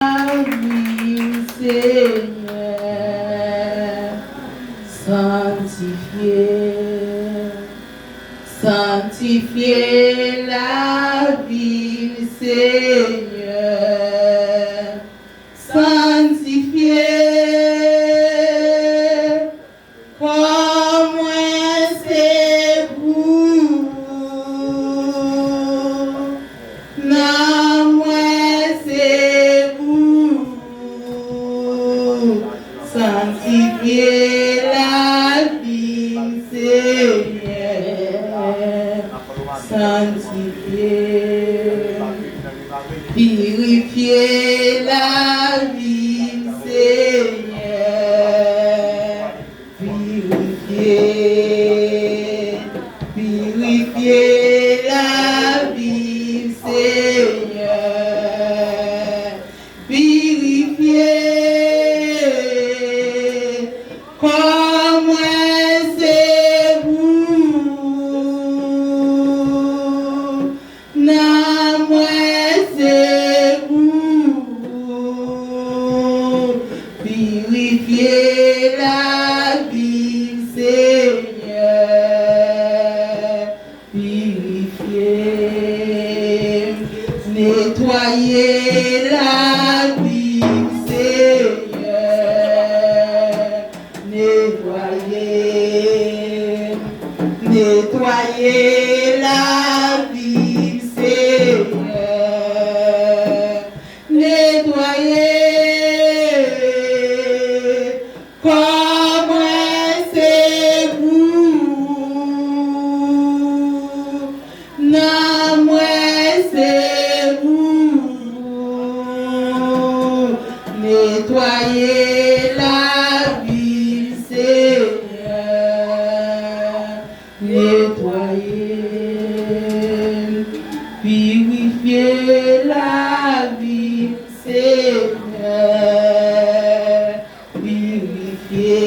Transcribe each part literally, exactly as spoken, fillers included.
Lavi m, Senyè, sanktifye, sanktifye lavi m, Senyè, sanktifye. Kò mwen se pou ou, nanm mwen se pou ou. Sanktifye lavi m, Senyè, sanktifye. Pirifye lavi m, Senyè, pirifye, pirifye lavi m, Senyè, pirifye. Kò mwen se pou ou, nanm mwen se pou ou. Pirifye lavi m, Senyè, pirifye m, netwaye lavi m, Senyè, netwaye m, netwaye lavi m, Senyè, netwaye. Kò mwen se pou ou, nanm mwen se pou ou. Netwaye lavi m, Senyè, netwaye m, pirifye lavi m, Senyè, pirifye,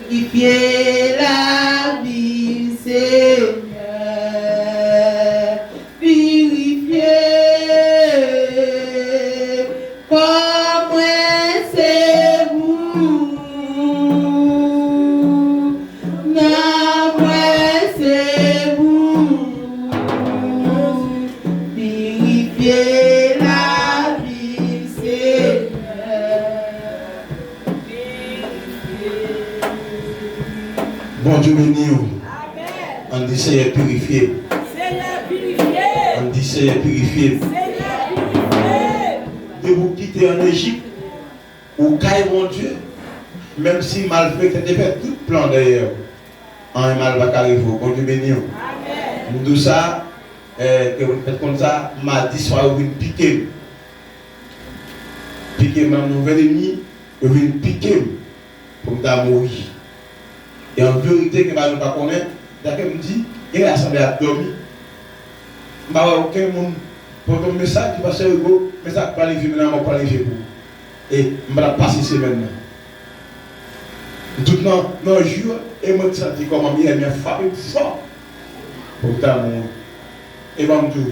pirifye lavi m, Senyè, pirifye. Kò mwen se pou ou, nanm mwen se pou ou. Pirifye lavi m, Senyè. Bondye beni w. Ann di, Senyè, pirifye m. Senyè, pirifye m. Ann di, Senyè, pirifye m. Senyè, pirifye m. Depi w kite ann Ejip, ou kay Bondye, menm si malfektè te fè tout plan dèyè w, anyen mal pa ka rive w. Bondye beni w. Amèn. M di w sa, eh, ke w fèt konn sa, madi swa yo vin pike m. Pike m nan nèf è demi, yo vin pike m pou m ta mouri. E an verite, gen bagay nou pa konnen, dakè m di, gen lè asanble ap dòmi. M pa wè okenn moun pote yon mesaj, di, Pastè Rigo, mesaj planifye m nan, mwen planifye pou ou. E m pa t ap pase semèn nan. M tout nan, nan jou a, e mwen t santi kòman m ye, men frape m fò. Pou m ta mouri. E ban m di w,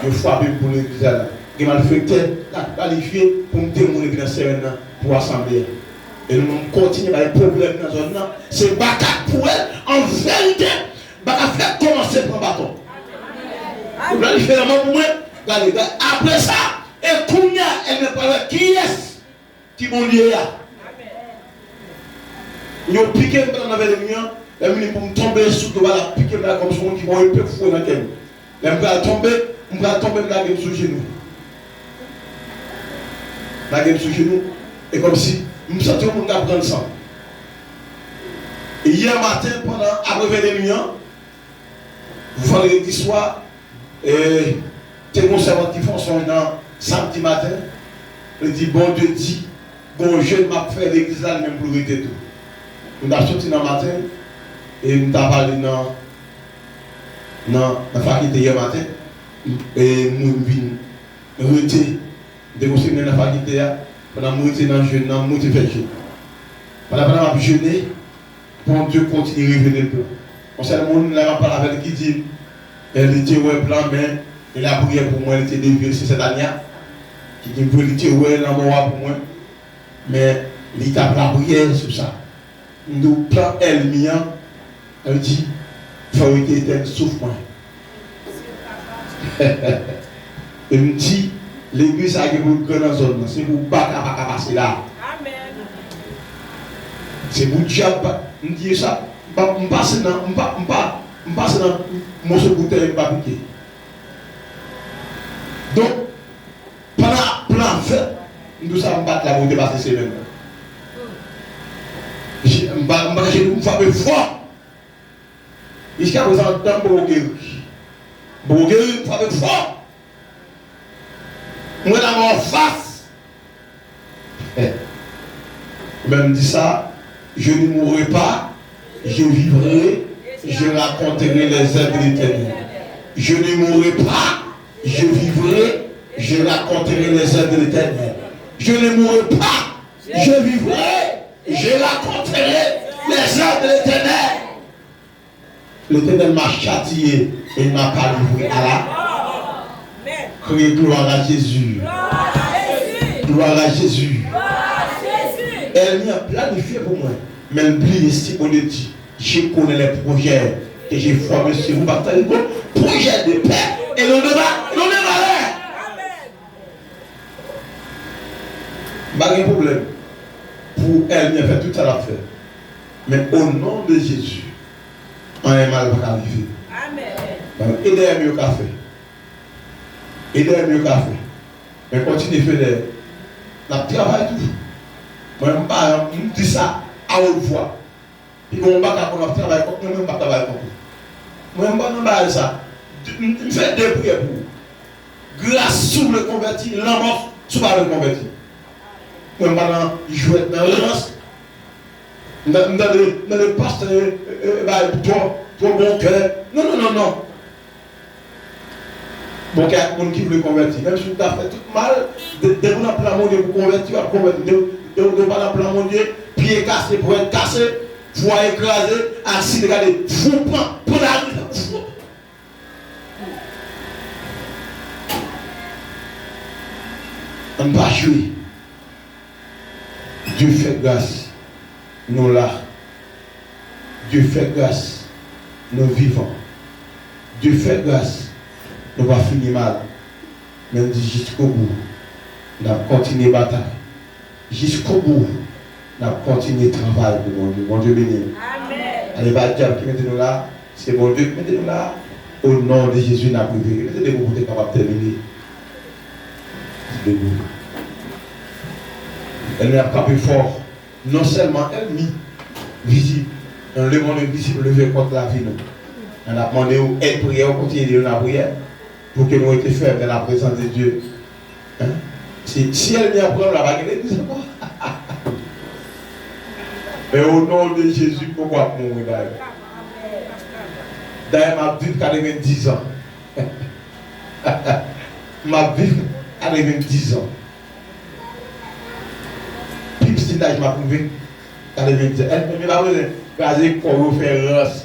yo frape m pou legliz la la. Gen malfektè k ap planifye pou m te mouri nan semèn nan pou asanble a. E nou menm kontinye bay pwoblèm nan zòn nan. Se Baka k pou el, an verite, Baka fèk kòmanse pran baton. Yo planifye lanmò pou mwen, gade, gade. Apre sa, e kounye a, ènmi an pral wè kiyès ki Bondye a. Yo pike m pandan nèf è demi an, lè m vini pou m tonbe sou do a, l ap pike m la kòm se yon moun ki gen yon epe fouye nan kè m. Lè m pral tonbe, m pral tonbe, m lage m sou jenou. Lage m sou jenou, e kòmsi m santi yon moun k ap pran san. E yè maten, pandan apre nèf è demi an, vandredi swa, e, te gen yon sèvant ki fè yon sonj nan samdi maten. Li di, Bondye di, gen yon jèn m ap fè legliz la, li menm pou l rete tou. M t ap soti nan maten, e m t ap ale nan, nan, nan fakilte yè maten, e m vin rete. M te gen yon seminè nan fakilte a, pandan m rete nan jèn nan, m rete fè jèn. Pandan, pandan m ap jene, Bondye kontinye revele l pou mwen. Yon sèl moun, lè m ap pale avè l, ki di m, e, li te wè plan, men, e, lapriyè pou mwen, li te devye, se sè Tania. Ki gen vre li te wè lanmò a pou mwen, men li t ap lapriyè sou sa. M di w, plan ènmi an, li di, fè w rete etèn souf mwen. E m di, legliz sa gen pou l gran nan zòn nan, se pou baka pa ka pase la. Se pou dyab pa, m di sa, m pa, m pase nan, m pa, m pa, m pase nan moso boutèy m pa pike. Donk, pandan plan ap fèt, m di w sa, m pa t la pou te pase semèn nan. M pa, m pa ka jete, m frape fò. Jiskaprezan, dan m poko geri. M poko geri, m frape fò. M wè lanmò anfas. Ou menm di sa, je ne mourrai pas, je vivrai, je raconterai les œuvres de l'Éternel. Je ne mourrai pas, je vivrai, je raconterai les œuvres de l'Éternel. Je ne mourrai pas, je vivrai, je raconterai les œuvres de l'Éternel. L'Éternel m'a châtié et il m'a pas livré à la. Kriye gloire à Jésus. Gloire à Jésus. Ènmi an planifye pou mwen, men l bliye si Bondye di, je connais les projets que j'ai formés sur vous, bataille bon, projet de paix et non de ma- et non de malheur. M pa gen pwoblèm pou ènmi an fè tout sa l ap fè. Men o non de Jezi, anyen mal pa ka rive. Ede ènmi yo ka fè. Ede ènmi yo ka fè. Men kontinye fè dèyè. N ap travay toujou. Mwen, m pa, m di sa a wot vwa. Pi bon, ou pa ka konn w ap travay kont mwen, mwen m p ap travay kont ou. Mwen, m pa nan bagay sa. M, m fè de priyè pou ou. Gras si w vle konvèti, lanmò si w pa vle konvèti. Mwen, m pa nan jwèt, nan rans. M ta-, m tande, m tande pastè, e, e, e, bay twò, twò bon kè. Non, non, non, non. Bon, gen moun ki vle konvèti. Menm si w ta fè tout mal, de, depi w nan plan Bondye pou konvèti, w ap konvèti. De, de, de w pa nan plan Bondye, pye kase, pwèt kase, fwaye kraze, akside, gade, fou pran, pran lari, fou. Ann pa jwe. Dye fè gras, nou la. Dye fè gras, nou vivan. Dye fè gras, nou pa fini mal. Men m di jiskobou, n ap kontinye batay. Jiskobou, n ap kontinye travay pou Bondye. Bondye beni nou. Amèn. Ale, pa dyab ki mete nou la. Se Bondye ki mete nou la. O non de Jezi, n ap rive. Mete debout pou te kapab tèmine. Debout. Ènmi ap frape fò. Non sèlman ènmi vizib, yon lemonn envizib leve kont lavi nou. N ap mande w èd priyè, w kontinye di nou lapriyè, pou ke nou rete fèm nan la prezans de Dye. Hein? Si, si ènmi an pran w la, pa gen legliz ankò. Men o non de Jezi, m poko ap mouri dayè. Dayè, m ap viv katrevenndizan. M ap viv katrevenndizan. Pi piti laj m ap rive, katrevenndizan. Ènmi pa bezwen kraze kò yo, fè rans.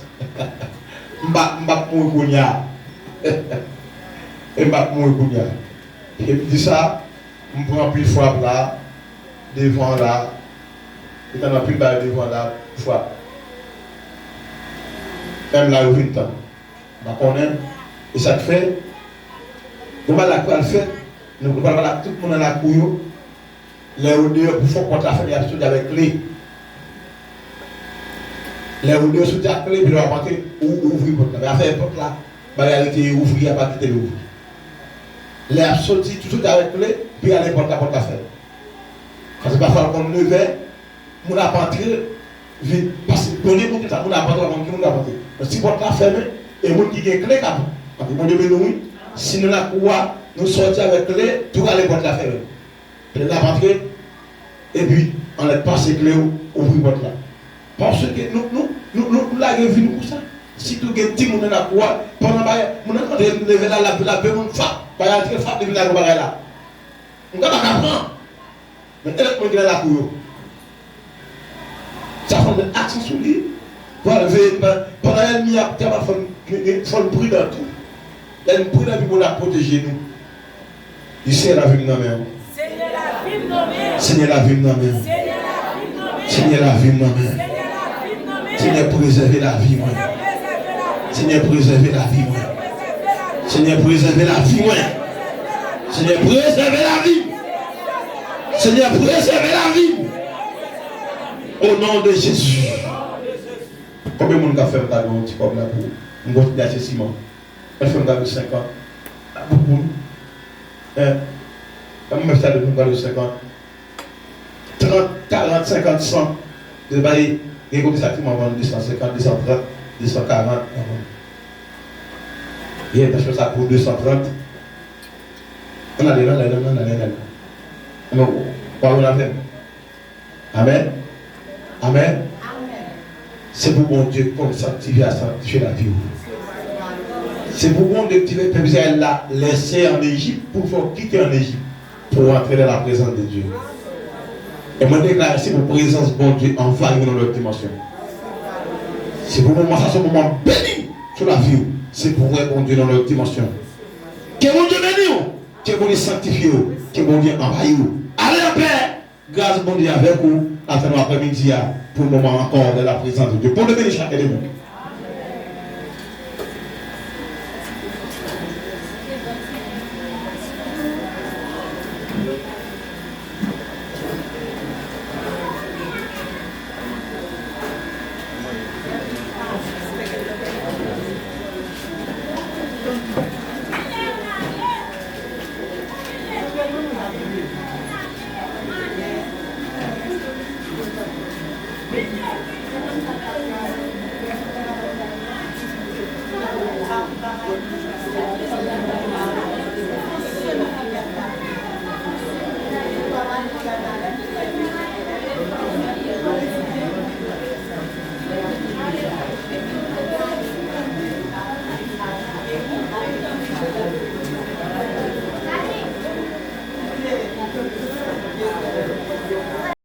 M pa, m p ap mouri kounye a. E m p ap mouri kounye a. E m di sa, m pran anpil frap la, devan la. Gentan anpil bagay devan la, frap. Menm la yo vin tann. M pa konnen. E sa k fè, gon bagay la k pral fèt, nou pral pale ak tout moun nan lakou yo. Lè yo deyò pou fòk pòt la fèmen, y ap soti avèk kle. Lè yo deyò soti ak kle, epi lè w ap antre, ou, ou ouvri pòt la. Men afè pòt la, bagay rete ouvri a, pa kite l ouvri. Lè y ap soti, tou soti avèk kle, epi ale pòt la, pòt la fèmen. Paske pafwa l konn nevè, moun ap antre, vin, paske Bondye montre sa, moun ap antre, pa konn ki moun k ap antre. Men si pòt la fèmen, e moun ki gen kle k ap antre. Bondye beni nou, wi. Si nou nan lakou a, nou soti avèk kle, tou rale pòt la fèmen. Kle l ap antre, epi anlè pase kle w, ouvri pòt la. Paske nou, nou, nou, nou, nou lage vi nou konsa. Sitou gen timoun nan lakou a, pandan bagay, moun nan antre leve la, l ap, l ap lave moun, fap, bagay antre, fap, li vin lage bagay la. M ka pa ka pran. Men e lòt moun ki nan lakou yo. Sa fò n met aksan sou li. Pou al veye, pandan ènmi ap travay, fò n, fò n pridan tou. Lè n pridan, pi bon, l ap pwoteje nou. Li sere lavi m nan men w. Senyè, lavi m nan men w. Senyè, lavi m nan men w. Senyè, prezève lavi mwen. Senyè, prezève lavi mwen. Senyè, prezève lavi mwen. Senyè, prezève lavi m. Senyè, prezève lavi m. O non de Jezi. Konbyen moun ka fè m kado yon ti kòb la pou m kontinye achte siman? Mwen fè m kado senkant. Pou moun. Hein? Ban m mèt sa de moun kado senkant. Trant, karant, senkant, san. De bay, gen kote sa ki mwen vann de san senkant, de san trant, de san karant. Gen pèsòn sa pou de san trant. Ann ale, ann ale, ann ale, ann ale. Ann ale. Ann ale. Ann ale. Amèn. Amèn. Se pou Bondye konn sanktifye a sanktifye lavi w. Se pou Bondye ki te fè pèp Izrayèl la lèse an Ejip pou fè w kite an Ejip pou w antre nan laprezans de Dye. E mwen deklare se pou prezans Bondye anvayi w nan lòt dimansyon. Se pou moman sa se yon moman beni sou lavi w. Se pou wè Bondye nan lòt dimansyon. Ke Bondye beni w. Ke Bondye sanktifye w. Ke Bondye anvayi w. Ale anpè. Gras Bondye avèk ou. N ap tann ou aprèmidi a pou moman ankò nan laprezans de Dye. Bondye beni chak de nou.